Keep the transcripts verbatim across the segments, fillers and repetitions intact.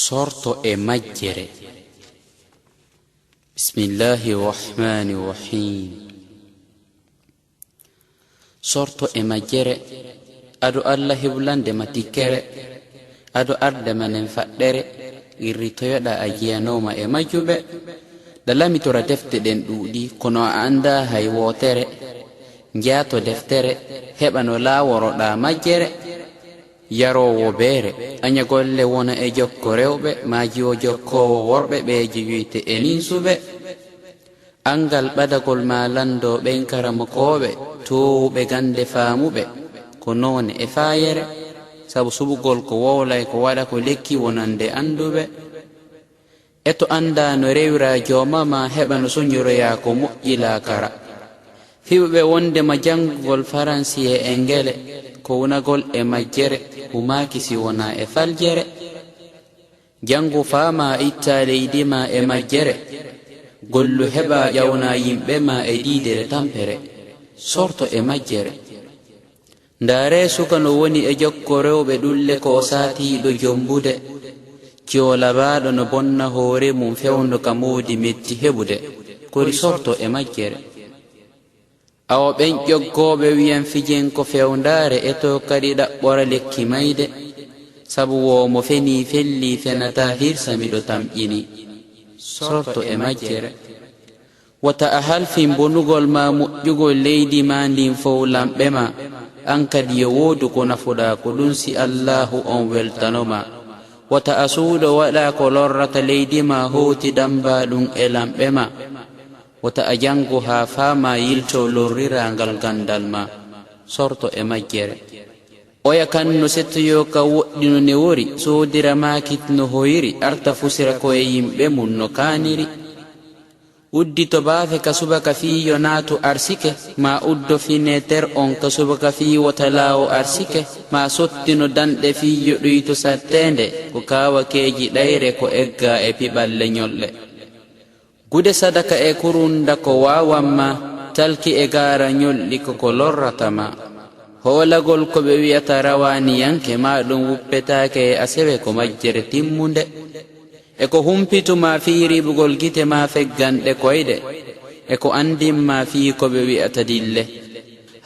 Sorto e majjere. Bismillahi rahmani rahim. Sorto e majjere, ado Alla heblande ma tikkere, ado arde ma nen faɗɗere, irritoyoɗa a jeyanooma e majjuɓe, ɗa lamitora defte ɗen ɗuuɗi, kono a anndaa hay wootere. Njaato deftere, heɓa no laaworoɗaa majjere. Yaroowo beere, aña golle wona e jokko rewɓe, maa jiwo jokkoowo worɓe, ɓe jeyoyte e ninsuɓe. Anngal ɓadagol maa lanndoo ɓen karamokooɓe, toowuɓe gannde faamuɓe, ko noone e faayere, sabu suɓugol ko wowlay ko waɗa ko lekki wonande annduɓe. E to anndaa no rewira jooma maa, heɓa no soñoroyaa ko moƴƴi laakara. Fiɓuɓe wonde ma janngugol faransi e engele, ko wunagol e majjere, humaaki si wonaa e faljere. Janngu faamaa ittaa leydi maa e majjere, gollu heɓaa ƴawnaa yimɓe maa e diidere tampere, sorto e majjere. Ndaaree suka no woni e jokko rewɓe ɗulle ko o saatiiɗo jombude. Ciwo labaaɗo no bonna hoore mum fewndo ka moodi metti heɓude. Kori sorto e majjere. Awa ɓen ƴoggooɓe wi'an fijen ko fewndaare e to kadi ɗaɓɓora lekki mayde. Sabu wo mo fenii fellii fenataa hirsa miɗo tamƴini. Sorto e majjere. Wota a halfin bonugol maa moƴƴugol leydi maa ndin fow lamɓe maa, an kadi yo woodu ko nafuɗaa ko ɗun si Allaahu on weltano maa. Wota a suuɗo waɗa ko lorrata leydi maa hooti dambaa ɗun e lamɓe maa. Wota a janngu haa faamaa yiltoo lorriraa ngal ganndal maa. Sorto e majjere. Oya kan no settoyoo ka woɗɗi no newori, soodira maakit no hoyiri, arta fusira ko'e yimɓe mun no kaaniri. Uddito baafe ka subaka fii yo naatu arsike, maa uddo fineeter on ka subaka fii wota laawo arsike, maa sottino danɗe fii yo ɗuyto satteende, ko kaawakeeji ɗayre ko eggaa e piɓalle ñolɗe. Gude sadaka e kurunda ko waawan ma, talki e gaara ñolɗi ko ko lorrata ma. Hoolagol ko ɓe wi'ata rawaaniyanke maa ɗum wuppetaake e asewe ko majjere timmunde. E ko humpitu ma fii riiɓugol gite maa fegganɗe koyɗe, e ko anndin ma fii ko ɓe wi'ata dille.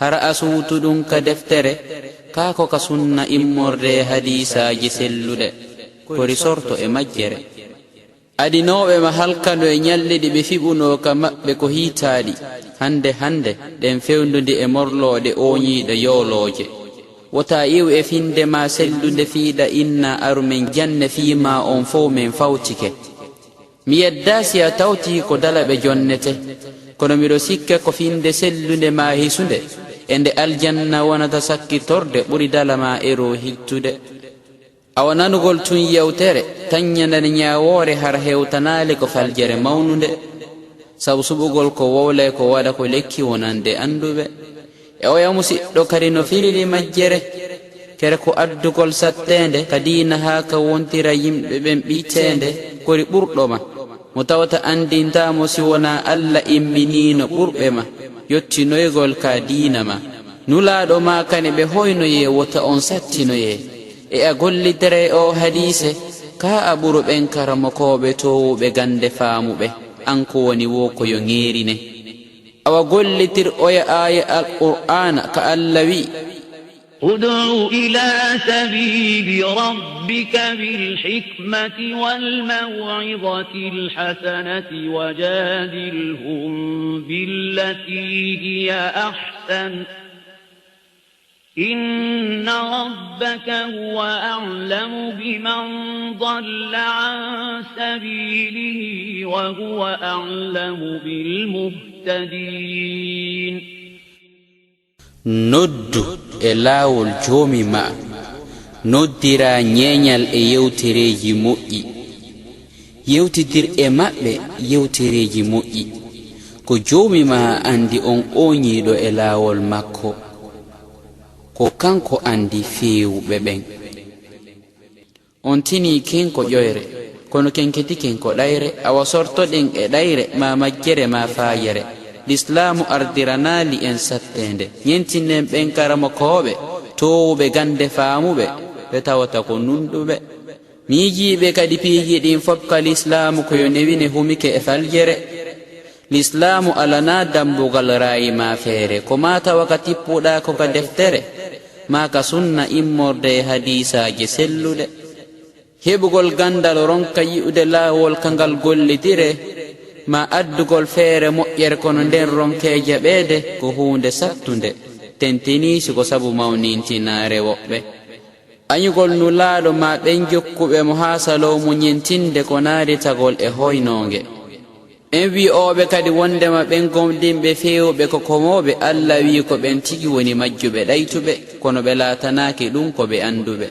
Hara a suutu ɗum ka deftere, kaa ko ka sunna immorde e hadiisaaji selluɗe, ko risorto e majjere. Adinooɓe ma halkano e ñalɗi ɗi ɓe fiɓunoo ka maɓɓe ko hiitaaɗi, hannde hannde, ɗen fewndudi e morlooɗe ooñiiɗo yoolooje. Wota iw e finnde maa sellunde fii ɗa inna aru men janne fii maa on fow men fawtike. Mi yeddaa si a tawtii ko dala ɓe jonnete, kono miɗo sikka ko finnde sellunde maa hisunde, e nde aljanna wonata sakkitorde ɓuri dala maa eroo hittude. Awa nanugol tun yewtere, taññanani ñaawoore hara hewtanaali ko faljere mawnunde, sabu suɓugol ko wowlay ko waɗa ko lekki wonande annduɓe. E oya musiɗɗo kadi no firiri majjere, kere ko addugol satteende ka diina haa ka wontira yimɓe ɓen ɓiiteende, kori ɓurɗo ma, mo tawata anndintaa mo si wonaa Alla imminiino ɓurɓe ma, yottinoygol ka diina ma. Nulaaɗo maa kane ɓe hoynoyee wota on sattinoyee. E a gollitira e oo hadiise, kaa a ɓuru ɓen karamokooɓe toowuɓe gannde faamuɓe, an ko woni woo ko yo ŋeerine. Awa gollitir oya aaya Alqur'aana ka Alla wi'i. ادع إلى سبيل ربك بالحكمة والموعظة الحسنة وجادلهم بالتي هي أحسن، إن ربك هو أعلم بمن ضل عن سبيله وهو أعلم بالمهتدين. Noddu e laawol Joomi maa, noddiraa ñeeñal e yewtereeji moƴƴi. Yewtidir e maɓɓe yewtereeji moƴƴi. Ko Joomi maa anndi on ooñiiɗo e laawol makko. Ko kanko anndi feewuɓe ɓen. On tinii ken ko ƴoyre, kono ken ketiken ko ɗayre, awa sortoɗen e ɗayre maa majjere maa faayere. Lislaamu ardiranaali en satteende. Ñentinen ɓen karamokooɓe, toowuɓe gannde faamuɓe, ɓe tawata ko nunɗuɓe. Miijiiɓe kadi piiji ɗin fof ka lislaamu ko yo newine humike e faljere. Lislaamu alanaa dambugal raayi maa feere, ko maa tawa ka tippuɗaa ko ka deftere, maa ka sunna immorde e hadiisaaje selluɗe. Heɓugol ganndal ronka yi'ude laawol ka ngal gollidire, maa addugol feere moƴƴere kono nden ronkee jaɓeede ko huunde sattunde, tentinii si ko sabu mawnintinaare woɓɓe. Añugol Nulaaɗo maa ɓen jokkuɓe mo haa saloo muñintinde ko naaritagol e hoynoonge. En wi'ooɓe kadi wonndema ɓen gomɗinɓe feewuɓe ko komooɓe, Alla wi'i ko ɓen tigi woni majjuɓe ɗaytuɓe, kono ɓe laatanaaki ɗun ko ɓe annduɓe.